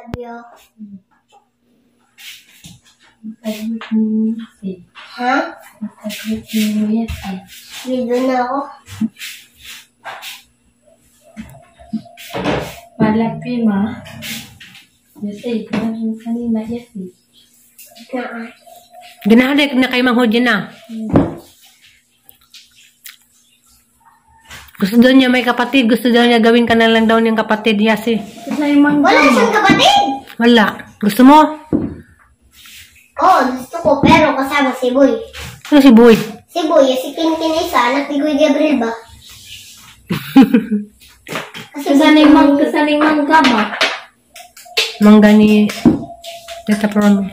Sabi ako. Masagot ni Yasi. Ha? Masagot ni Yasi. Dito na ako. Malaki ma. Yasi, kanina kanina Yasi. Naa. Ganahan na kay Mang Hodya na. Gusto daw niya may kapatid. Gusto daw niya gawin ka na lang daw niyang kapatid niya si. Kasi yung mangga Wala ma. siyang kapatid! Wala. Gusto mo? Oo, gusto ko, pero kasama si Boy. Ano si Boy? Si Boy, si Kinkin isa, anak ni Kuya Gabriel ba? Kasi Kasi yung mangga ma. Mangga ni Tita Prono.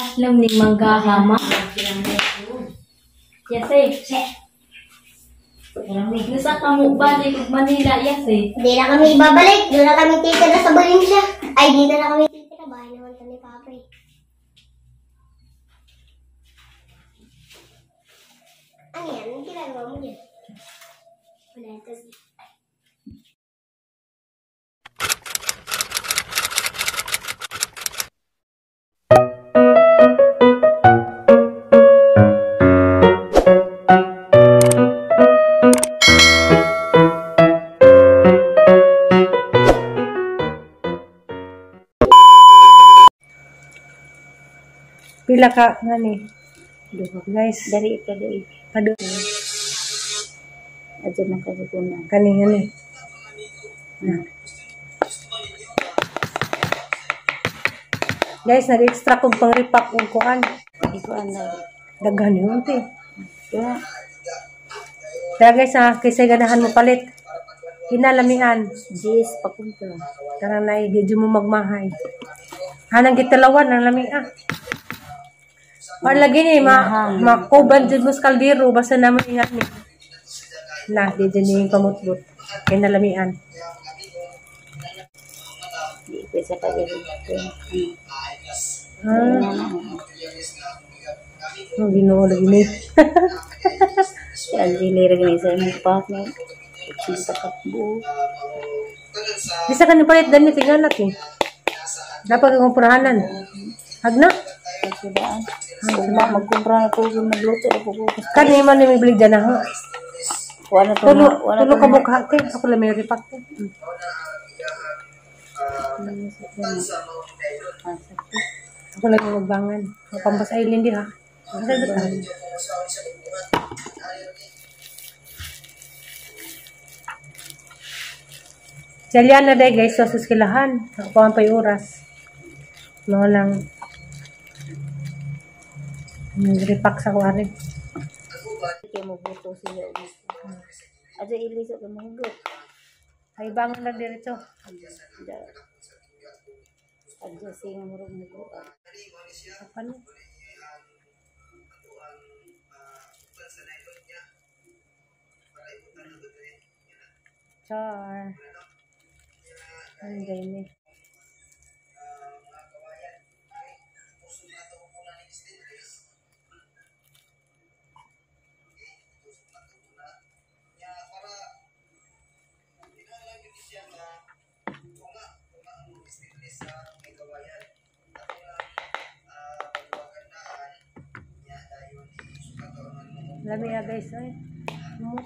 Aslam ni mangga ha ma. Yasi. Nasa ka mo balik og Manila Yasi. Hindi na kami babalik. Doon na kami titira sa Valencia. Ay, dito na kami titira. Bahay naman kami, Papa eh. Ano yan? Anong ginagawa mo dyan? Wala ito. Pila ka nga ni. Guys. Dari ito doy. Kado. Adyo na kaguna. Kani ngani. Guys, nag-extra kog pang repack og kuan. Iko ano. Daghan yun te. Kaya Kaya guys ha, kaysa ganahan mo palit. Hinalamian. Jis pakumpra. Tara na, di mo magmahay. Hanang gitalawan ang lami ah. Or lagi ni ma makuban jud mo sa kaldero basta naman ingat ni. Na di jud ni pamutbot. Kay nalamian. Di ko sa kagawin. Ah, oh, Ginoo lagi ni. Si Alvili rin sa imong partner. Cinta ka buo. Bisa ka ni palit dani tingnan natin. Dapat kung purahanan. Hag na. Pagkudaan. Kung ma magkumpra na ko kung magluto na po ko. Kani man ni may bilig dyan na ho. Wala to Tulo, na. Wala tulo to ka na. mukha te. Ako lang may repack te. Ako lang yung magbangan. Pambas Island di ha. Asa ba ta? Si Aliana day guys, sa suskilahan. Ako pa ang oras. Mga lang repack sa kuwari. Kaya mo buto siya. Adyo iliso ka mahugot. Ay bangan na diretso. Adyo siya murag mugo. Ano? Char. Ano ni? Lami ya guys ay. Mo.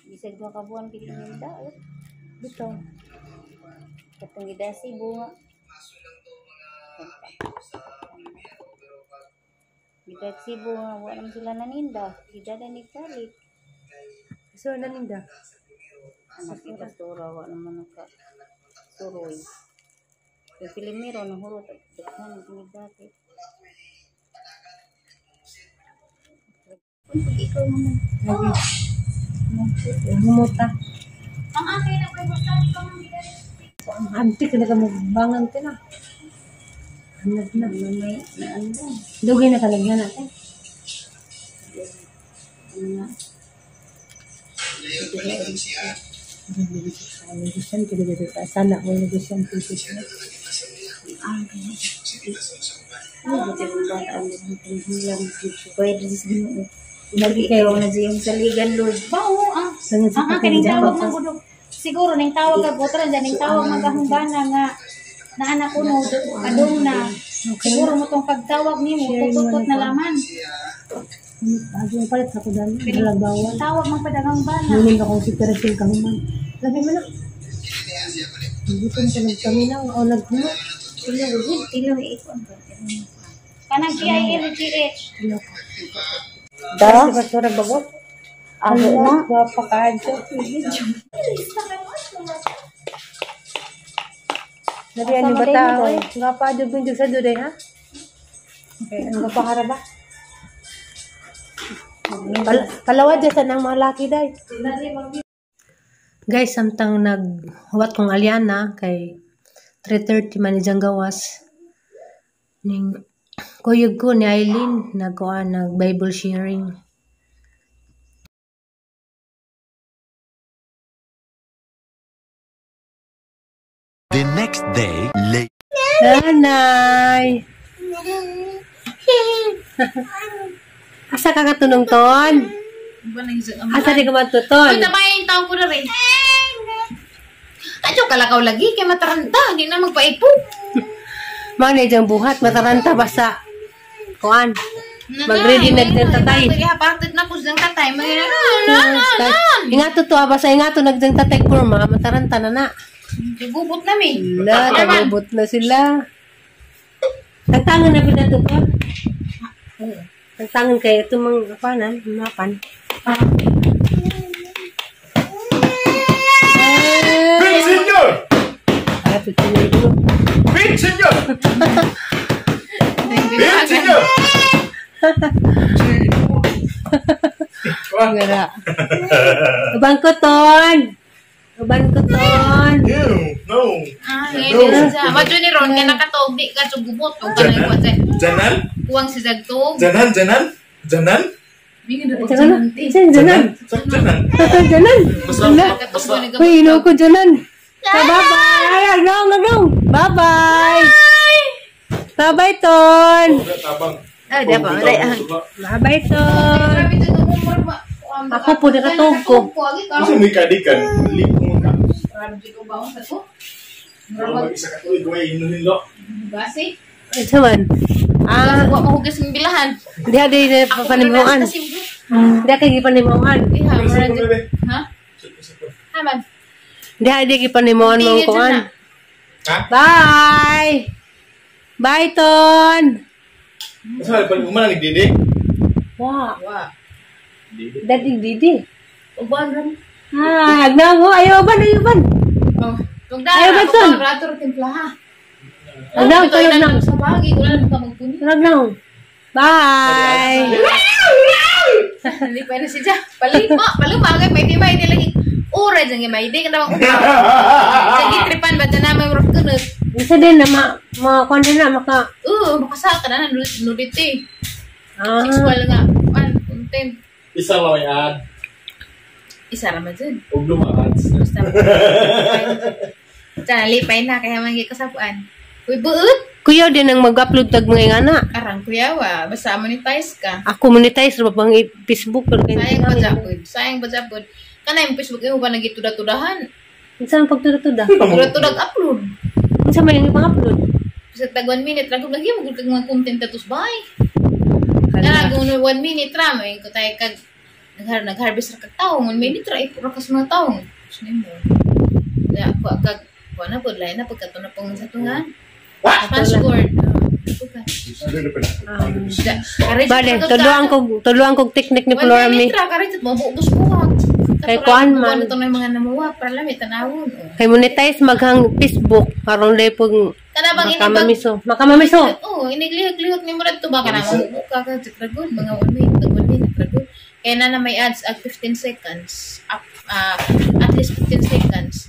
Bisag duha ka buwan kini ninda. Dito. Katong gidasi bunga. Gidag Cebu nga wa naman sila naninda. Gidada ni Kalik. So naninda. Anak ni Pastora wa naman naka suroy. Yung Pilimiro nahurot at daghan ang tinidati. Ikaw naman. Lagi. Humuta. Ang akin na Ang antik na ka magbangan ka na. Ano na? May na ano. Dugay na kalagyan natin. Ano nga. Sana ko negosyante. Ah, ano ba yung bata ang hilang pwede sa Ginoo. Lagi kayo na siya yung saligan, Lord. Bao ah. Ang kaning tawag man gud siguro ning tawag kag otro ning tawag magahumbana nga naanak kuno adong na siguro mo tong pagtawag nimo tututot na laman. Ato palit ako dali bawal. Tawag man padagang bana. Muning akong siperasin kahuman. Labi mo na. Gutom ko nagkaminaw o naghumo. Tilo ikon. Kanang G I L G H. Da? Pastora bagot. Ano na? Gwapa ka adyo. Labi ani bata. Gwapa adyo binjog sa duday ha? Okay, ang gwapa ka ra ba? Palawa dyan sa nang mga laki day. Guys, samtang naghuwat kong alyana kay 3:30 man ni gawas. Ning kuyog ko ni Eileen nagkuha nag Bible sharing. The next day, late. Nanay. Asa ka katunong ton? Asa di ka matuton? Uy, tabay yung tao ko na rin. Adyo, kalakaw lagi, kay mataranta, hindi na magpaipo. Mga na diyang buhat, mataranta basta. Kuan. Mag-ready na diyang tatay. Patid na ko diyang tatay. Ingato to, basta ingato nagdiyang tatay kurma, mataranta na na. Nagubot na mi. Wala, nagubot na sila. Tagtangan na pinatuton. Tagtangan kayo itong mga kapanan, mapan. Senyor! Bin, senyor! Bin, senyor! Gara. Uban ko ton! Uban ko ton! No! Ah, ngayon siya. Madyo ni Ron, kaya nakatog, di ka sugubot. Janan? Kuwang si Zagtog. Janan, janan? Janan? Janan? Janan? Janan? Janan? Uy, ino ko janan. Bye-bye! Agong, agong! Bye-bye! Bye-bye, Ton! Bye-bye, Ton! Ako po, nakatog ko. Kasi may kadikan. Lipo ka. Isa ka tuig, way inuhin lo. Ito man. Ah, wa mahugas ng bilahan. Diha di panimuan. Diha kay gipanimuan. Ha? Haman. Diha di gipanimuan mong kuan. Bye. Bye, Ton. Asa pa mo man nagdidi? Wa. Wa. Dadi didi. Uban ram. Ah, agnaw ayo uban ayo uban. Oh, tugda. Ayo ban. Rator timpla ha. Agnaw tulog na. Sa bagi wala na ka magpuni. Tulog na. Bye. Hindi pa na siya. Palima, palima kay may di ba hindi lagi ura jang may di ka na sige tripan ba na may work kunot. Isa din na ma kuan din na maka makasaka na nudity. Sexual nga kuan content. Isa lang may ad. Isa ra man jud. Og luma ads. Basta. Lipay na kaya man kasapuan. Uy, buot! Kuya din ang mag-upload tag mga ingana. Arang kuya wa, basta monetize ka. Ako monetize ra bang Facebook pero sayang ba japod? Sayang ba japod? Kanay Facebook imo ba nagituda-tudahan? Unsa ang pagtuda-tuda? Tuda-tudag upload. Unsa man yung pang-upload? Sa tag 1 minute ra lagi mo kag mga content tatos bay. Kana 1 minute ra mo ko tay kag nag-harvest ra kag tawo, 1 minute ra ipura ka sa mga tawo. Nimo. Ya kag kuan na pod lain na pagkato na pang sa tungan. Password. Bale, tuluan kog teknik ni Flora mi. Kay kuan man. Ito na yung mga namuwa para lang may tanawon. Kay monetize maghang Facebook aron day pug makamamiso. Makamamiso. Oo, iniglihok-lihok ni murad to baka na mabuka ka dragon mga 1 minute dragon. Kaya na may ads at 15 seconds. Up, at least 15 seconds.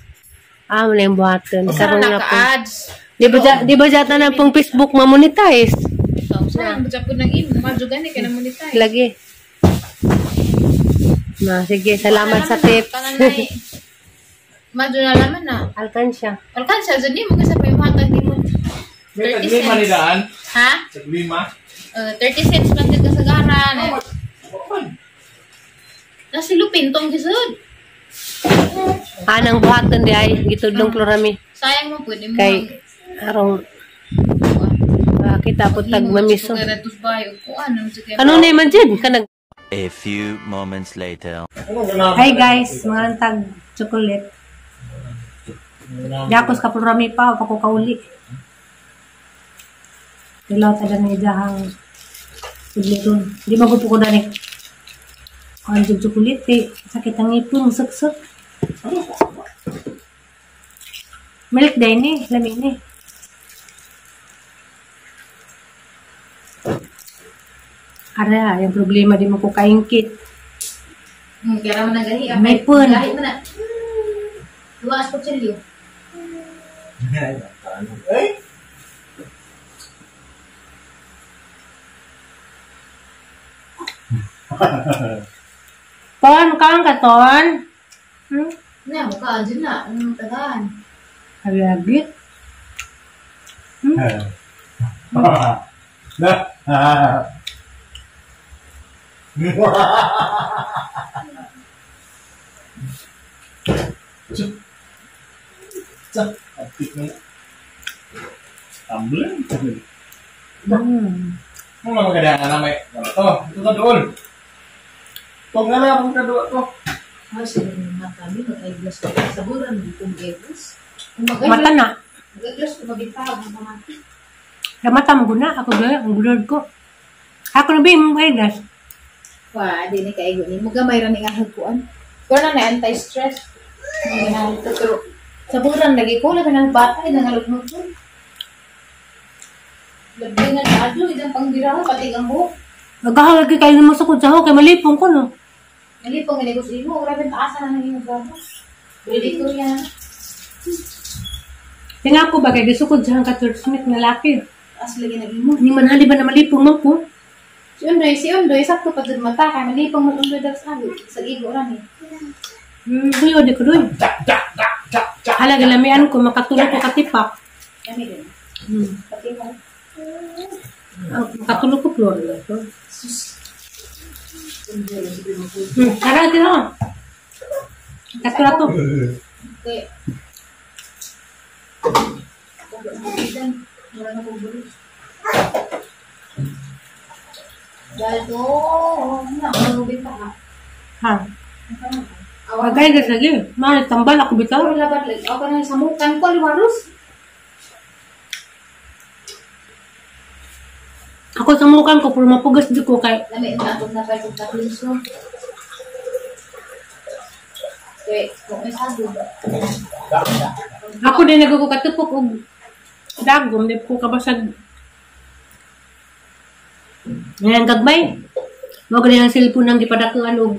Ah, wala yung buhaton. Karon na ads. Di ba jata na pong Facebook ma-monetize? So, saan ba po ng imo? Madyo gani kay na monetize. Lagi. Ma, sige, salamat sa tips. Madyo na laman na. Alkansya. Alkansya jud nimo kasi may matag nimo. 30 cents. Ha? 30 cents man jud kasagaran. Nasi lupin tong gisud. Anang buhaton di ay gitudlong klorami. Sayang mo pwede mo. Kay arong kita po tag mamiso. Ano Ano na man jud kanag. A few moments later. Hi guys, mga tag chocolate. Jakos ka rami pa pa ko kauli. Ilaw ta dani jahang tudlon. Di ba ko dani. Ang chocolate sakit ang ngipon suksok. Milk day ni, lami ni. Ara, yung problema di mo ko kaingkit. Kaya man nagahi. May pun. Gahi man na. Duwaas ko chilyo. Eh? Ton, kaon ka, Ton? Na, mukha dyan na. Anong tagaan? Abi-abi. Na. Tumbling. Mo mga kadaan na may ito, ito to doon. Pag nga lang akong kadua to. Ay, sige mata mi mag-eyeglass ko. Saburan di ko mag-eyeglass. Mata na. Mag-eyeglass ko mabintag ang mata. Sa mata mo guna, ako gaya, ang gulod ko. Ako na ba yung eyeglass? Wa, di ni kaigo ni mo gamay ra ni nga hagkuan. Pero na na anti-stress. Ginahal to pero saburan lagi ko labi ng bata ay nangalugnog ko. Labi na sa adlaw idang pangbiraho pati ang buhok. Nagkahawag kayo mo sa kudsaho, kay malipong ko no. Nalipong nga negosyo mo, grabe taasa na nang imong grabo. Dili ko yan. Tinga ko ba kay gisukod sa ka church mate nga laki. Taas lagi nag imo. Ni man hali ba na malipong man ko? Si Undoy sakto pa jud mata kay malipong man Undoy daw sa agi. Sa igo ra ni. Kuyo di ko doy. Hala galamian ko makatulog ko katipak. Kami din. Pati mo. Makatulog ko floor na to. Tara tira. Katulad to. Kay wala na kong bulos. Dahil to, na, malubin pa ha. Ha. Agay ka lagi. Mali tambal ako bitaw. Pero labat lagi. Ako na sa mukan ko, liwarus. Ako sa mukan ko, pero mapugas di ko kay. Lami, na akong napay kong tatlong no. Kay, kung may sabog. Ako din nagko katupok og dagom, di ko kabasag. Ngayon gagmay. Mao gani ang cellphone ang gipadakuan og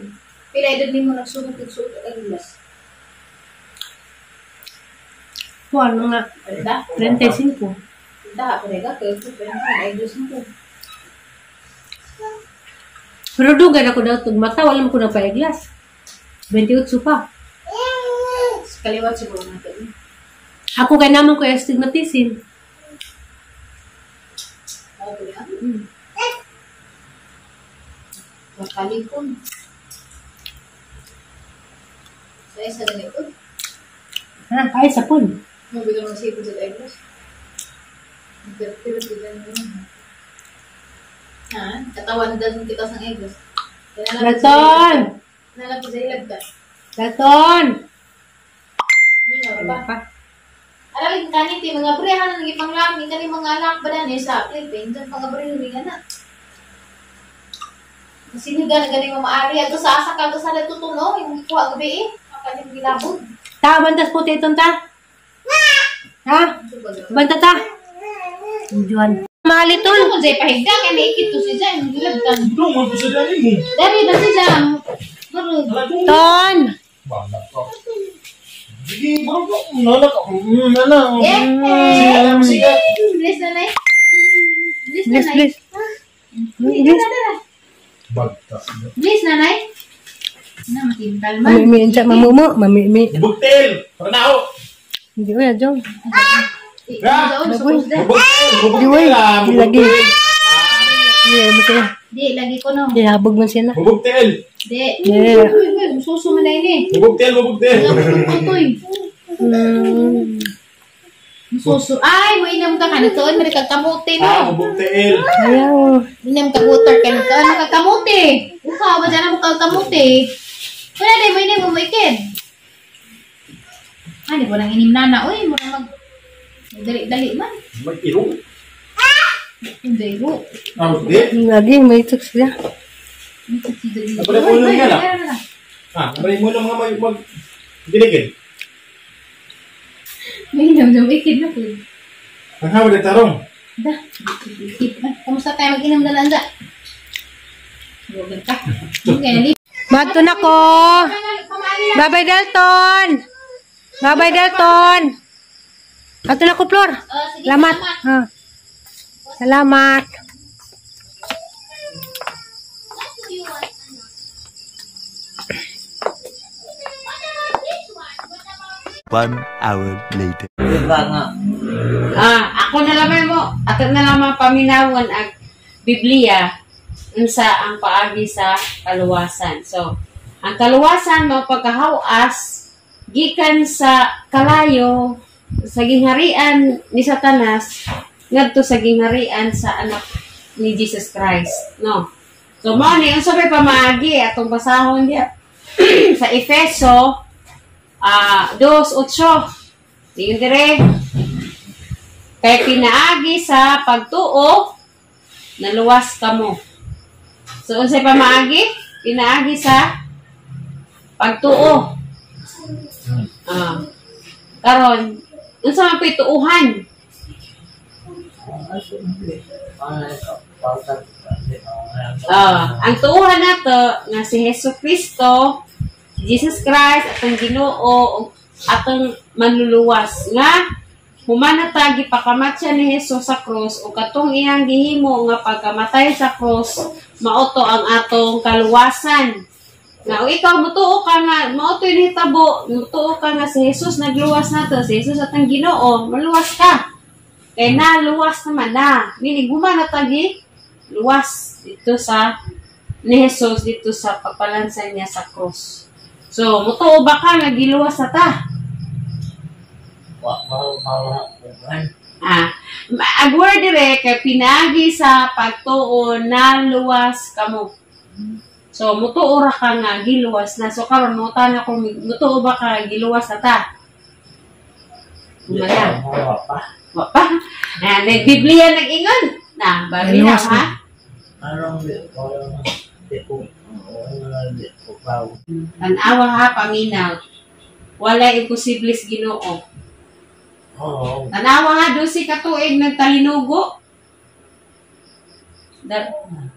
pila edad nimo nagsugot og suot og eyeglass? Kuan mga 35. Da, pero ka kay ko pero eyeglass mo. Pero dugay ako daw tug mata wala man ko na pa-eyeglass. 28 pa. Kaliwat siguro natin. Ako kay naman ko astigmatism. Okay. Makalikon. Sa isa ganito. Ha, ay sa pun. Mo bigyan mo sipon sa eyeglass. Pero ha, katawan dan kita sa eyeglass. Dalton! Nalang ko sa ilag ka. Dalton! Minor ba? Alam yung kanit yung mga brehan na nagipanglaming kani mga anak ba na sa Philippines ang mga brehan nga na. Siniga na galing mamaari ato sa asa ka sa natutuno yung ikuha gabi eh. Makalim gilabod. Ta bantas puti itong ta. Ha? Banta ta. Juan. Mahalitol. Ano kung jay pahigda kay naikit to si Jay gilabtan. Dong mo sa dali mo. Dari ba si Jay? Ton. Sige, bro, nala ka. Nala. Sige, sige. Bless na nay. Bless, bless. Bless. Bagtas. Bless na nay. Na matintal man. Mami, unsa mamumo, mami. Buktil. Panaw. Hindi ko ya, Jong. Buktil. Di lagi. Di, Di lagi ko no. Di habog man siya na. Buktil. Di. Yeah. Uy, uy, suso man na ini. Mubugtel, mubugtel. Tutoy. Suso. Ay, mo inam ka kanagtuon man kag kamote Ah, no. mubugtel. Ayaw. Inam ka water kay nagtuon man kag kamote. Uka ba dyan mo kag kamote. Wala di mo inam mo ikin. Ah, di mo lang inim nana. Uy, mo mag dali-dali man. Mag-iro. Hindi ro. Ah, di. Lagi, may tuk sila. Napalay mo lang yan, ah. Ah, napalay mo lang mga mag... Giligid. May inam na ikid na po. Ang hawad ang tarong. Da. Ikid. Kamusta tayo mag-inom na lang da? Huwag ka. Okay, Madto na ko. Bye-bye, Dalton. Bye-bye, Dalton. Ato na ko, Flor. Salamat. Ha. Salamat. One hour later. Diba nga? Ah, ako na lamang mo, ato na lamang paminawon ang Biblia unsa ang paagi sa kaluwasan. So, ang kaluwasan mao pagkahawas gikan sa kalayo sa gingharian ni Satanas ngadto sa gingharian sa anak ni Jesus Christ, no? So mao ni unsa may pamaagi atong basahon diya sa Efeso 2:8. Diyon dire. Kay pinaagi sa pagtuo naluwas kamo. So unsay pamaagi? Pinaagi sa pagtuo. Karon unsa man po'y tuuhan? Ang tuuhan nato nga si Hesus Kristo, Jesus Christ atong Ginoo atong manluluwas nga human na ta gipakamatya ni Jesus sa krus ug katong iyang gihimo nga pagkamatay sa krus mao to ang atong kaluwasan. Nga ug ikaw mutuo ka nga mao to'y nahitabo, mutuo ka nga si Jesus nagluwas nato, si Jesus atong Ginoo, maluwas ka. Kay naluwas naman na, meaning human na ta luwas dito sa ni Jesus dito sa pagpalansa niya sa krus. So mutuo ba ka nga giluwas na ta? Ang word dire kay pinaagi sa pagtuo naluwas kamo. So mutuo ra ka nga giluwas na. So karon mo na kung mutuo ba ka giluwas na ta? Wala. Wa pa. Ah, nag Biblia nag-ingon. Na, bali na ha. Tan-awa ha paminaw. Wala imposible sa Ginoo. Tanawa nga, 12 ka tuig nagtalinugo.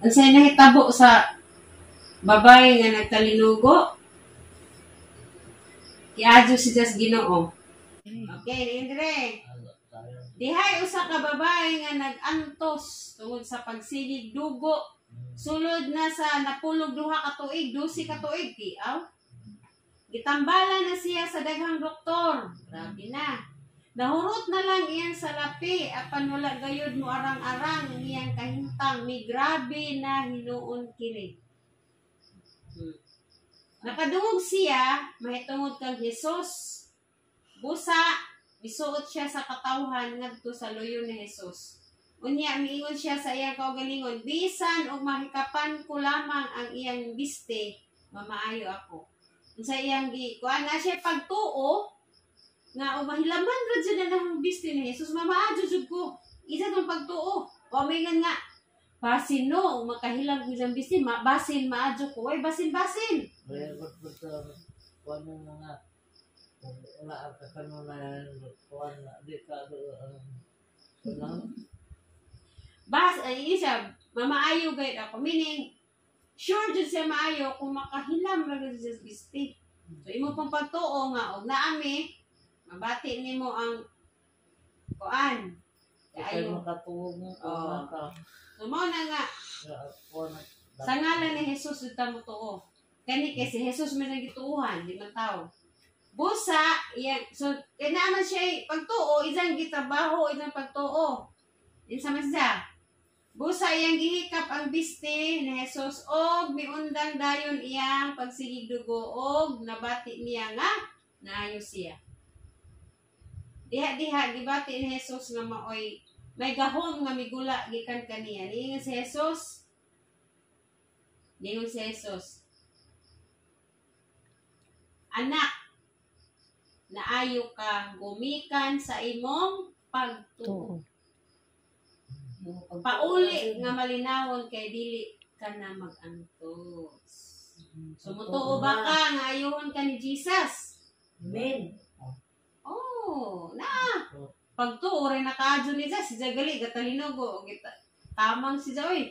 Unsay nahitabo sa babae nga nagtalinugo? Kiadyo si Diyos Ginoo. Okay, Andre. Dihay usa ka babae nga nag-antos tungod sa pagsigig dugo. Sulod na sa napulog 2 ka tuig, 12 ka tuig, tiaw. Gitambala na siya sa daghang doktor. Grabe na. Nahurot na lang iyang salapi, apan wala gayud mo arang-arang ang iyang kahintang, may grabe na hinuon kini. Nakadungog siya, mahitungod kang Jesus. Busa, misuot siya sa katawhan ngadto sa luyo ni Jesus. Unya, miingon siya sa iyang kaugalingon, bisan og mahikapan ko lamang ang iyang biste, mamaayo ako. Sa iyang kuan na siya pagtuo, nga o mahilaman ra jud na ang biste ni Jesus, mamaadyo jud ko. Isa tong pagtuo. O mingan nga basin no, makahilam ko isang biste, basin maadyo ko. Way basin basin. Bas ay siya mamaayo gayud ako, meaning sure jud siya maayo kung makahilam ra jud siya biste. So imo pong pagtuo nga og naami mabati nimo ang kuan. Ayo So mao na nga sa ngalan ni Jesus jud ta motuo. Kani kay si Jesus man ang gituohan, di man tao. Busa iya, so kay naa man siya pagtuo, isang gitrabaho, isang pagtuo. Insa man siya? Busa iyang gihikap ang biste ni Jesus og miundang dayon iyang pagsigig dugo og nabati niya nga naayo siya. Diha-diha gibati ni Jesus nga maoy may gahom nga migula gikan kaniya. Niingon si Jesus. Niingon si Jesus. "Anak, naayo ka gumikan sa imong pagtuo. Tuo. Pauli nga malinawon kay dili ka na mag-antos." So mutuo ba ka nga ayuhon ka ni Jesus? Amen. Oh, na. Pagtuo rin nakaadyo ni Jesus, si Jagali gatalinogo gita. Tamang si Jaoy.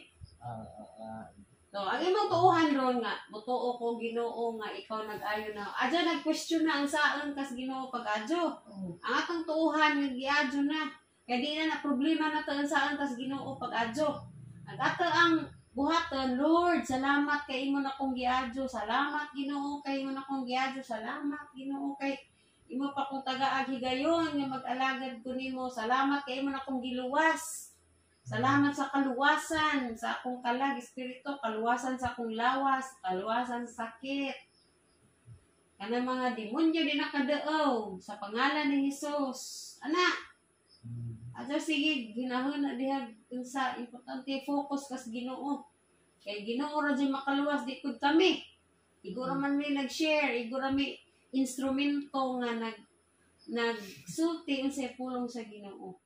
So, ang imong tuuhan ron nga, mutuo ko, Ginoo, nga ikaw nag-ayo na. Adyo nag-question na ang saan kas Ginoo pag-adyo. Ang atong tuuhan nga giadyo na. Kaya di na na problema na to ang saan kas Ginoo pag-adyo. Ang ato ang buhaton, "Lord, salamat kay imo na kong giadyo. Salamat, Ginoo, kay imo na kong giadyo. Salamat, Ginoo, kay imo pa kong tagaag higayon nga mag-alagad ko nimo. Salamat kay imo na kong giluwas. Salamat sa kaluwasan sa akong kalag, espiritu, kaluwasan sa akong lawas, kaluwasan sa sakit. Kanang mga demonyo di nakadaaw sa pangalan ni Jesus." Ana, adyo sige ginahon na diha unsa importante, focus kas Ginoo. Kay Ginoo ra jud makaluwas, di pud kami. Igo ra man mi nag-share, igo ra mi instrumento nga nagsulti unsay pulong sa Ginoo.